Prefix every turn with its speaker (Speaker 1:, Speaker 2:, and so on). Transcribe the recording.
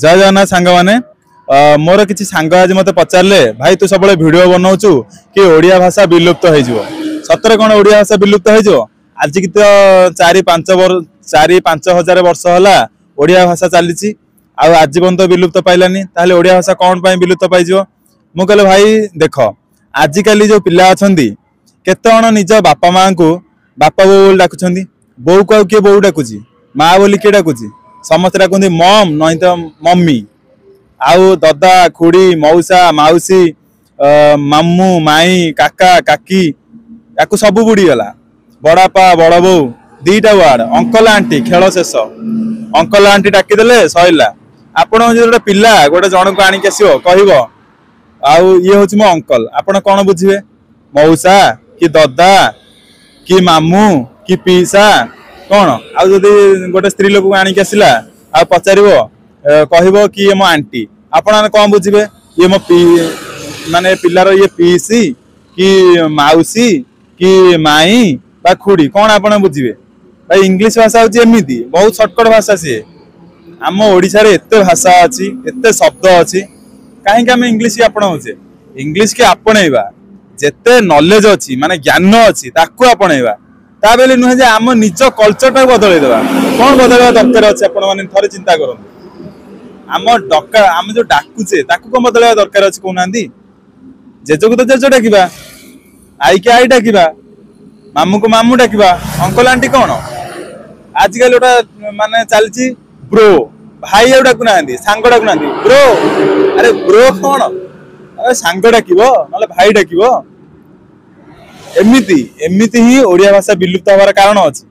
Speaker 1: ଜୟ ଜଗନ୍ନାଥ ସାଙ୍ଗମାନେ। ମୋର କିଛି ସାଙ୍ଗ ଆଜି ମୋତେ ପଚାରିଲେ, ଭାଇ ତୁ ସବୁବେଳେ ଭିଡ଼ିଓ ବନାଉଛୁ କି ଓଡ଼ିଆ ଭାଷା ବିଲୁପ୍ତ ହେଇଯିବ। ସତରେ କ'ଣ ଓଡ଼ିଆ ଭାଷା ବିଲୁପ୍ତ ହେଇଯିବ? ଆଜିକି ତ 4-5 ହଜାର ବର୍ଷ ହେଲା ଓଡ଼ିଆ ଭାଷା ଚାଲିଛି, ଆଉ ଆଜି ପର୍ଯ୍ୟନ୍ତ ବିଲୁପ୍ତ ପାଇଲାନି, ତାହେଲେ ଓଡ଼ିଆ ଭାଷା କ'ଣ ପାଇଁ ବିଲୁପ୍ତ ପାଇଯିବ? ମୁଁ କହିଲି ଭାଇ ଦେଖ, ଆଜିକାଲି ଯୋଉ ପିଲା ଅଛନ୍ତି କେତେ ଜଣ ନିଜ ବାପା ମାଆଙ୍କୁ ବାପା ବୋଉ ବୋଲି ଡାକୁଛନ୍ତି। ବୋଉକୁ ଆଉ କିଏ ବୋଉ ଡାକୁଛି? ମା ବୋଲି କିଏ ଡାକୁଛି? ସମସ୍ତେ ଡାକୁଛନ୍ତି ମମ୍, ନହିଁ ତ ମମି। ଆଉ ଦଦା, ଖୁଡ଼ି, ମଉସା, ମାଉସୀ, ମାମୁଁ, ମାଇଁ, କାକା, କାକି, ୟାକୁ ସବୁ ବୁଡ଼ିଗଲା। ବଡ଼ାପା, ବଡ଼ ବୋଉ, ଦିଟା ୱାର୍ଡ, ଅଙ୍କଲ ଆଣ୍ଟି, ଖେଳ ଶେଷ। ଅଙ୍କଲ ଆଣ୍ଟି ଡାକିଦେଲେ ସଇଲା। ଆପଣ ଯଦି ଗୋଟେ ପିଲା ଗୋଟେ ଜଣକୁ ଆଣିକି ଆସିବ, କହିବ ଆଉ ଇଏ ହଉଛି ମୋ ଅଙ୍କଲ, ଆପଣ କଣ ବୁଝିବେ? ମଉସା କି ଦଦା କି ମାମୁଁ କି ପିଇସା କଣ? ଆଉ ଯଦି ଗୋଟେ ସ୍ତ୍ରୀ ଲୋକକୁ ଆଣିକି ଆସିଲା ଆଉ ପଚାରିବ, କହିବ କି ଇଏ ମୋ ଆଣ୍ଟି, ଆପଣ ମାନେ କଣ ବୁଝିବେ? ଇଏ ମୋ ମାନେ ପିଲାର ଇଏ ପିଇସି କି ମାଉସୀ କି ମାଇଁ ବା ଖୁଡି, କଣ ଆପଣ ବୁଝିବେ? ଭାଇ ଇଂଲିଶ ଭାଷା ହଉଛି ଏମିତି ବହୁତ ସର୍ଟକଟ ଭାଷା ସିଏ। ଆମ ଓଡ଼ିଶାରେ ଏତେ ଭାଷା ଅଛି, ଏତେ ଶବ୍ଦ ଅଛି, କାହିଁକି ଆମେ ଇଂଲିଶ କି ଆପଣାଉଛେ? ଇଂଲିଶ କି ଆପଣେଇବା, ଯେତେ ନଲେଜ ଅଛି ମାନେ ଜ୍ଞାନ ଅଛି ତାକୁ ଆପଣେଇବା, ତା ବୋଲି ନୁହେଁ ଯେ ଆମ ନିଜ କଲଚରଟାକୁ ବଦଳେଇଦେବା। କଣ ବଦଳେଇବା ଦରକାର ଅଛି ଆପଣ ମାନେ ଥରେ ଚିନ୍ତା କରନ୍ତୁ। ଆମ ଡକା, ଆମେ ଯୋଉ ଡାକୁଛେ ତାକୁ କଣ ବଦଳେଇବା ଦରକାର ଅଛି କହୁନାହାନ୍ତି? ଜେଜେକୁ ତ ଜେଜେ ଡାକିବା, ଆଇକି I ଡାକିବା, ମାମୁଁକୁ ମାମୁଁ ଡାକିବା, ଅଙ୍କଲ ଆଣ୍ଟି କଣ? ଆଜିକାଲି ଗୋଟେ ମାନେ ଚାଲିଛି ବ୍ରୋ, ଭାଇ ଆଉ ଡାକୁନାହାନ୍ତି, ସାଙ୍ଗ ଡାକୁନାହାନ୍ତି, ବ୍ରୋ। ଆରେ ବ୍ରୋ କଣ? ଆରେ ସାଙ୍ଗ ଡାକିବ ନହେଲେ ଭାଇ ଡାକିବ। ଏମିତି ହିଁ ଓଡ଼ିଆ ଭାଷା ବିଲୁପ୍ତ ହବାର କାରଣ ଅଛି।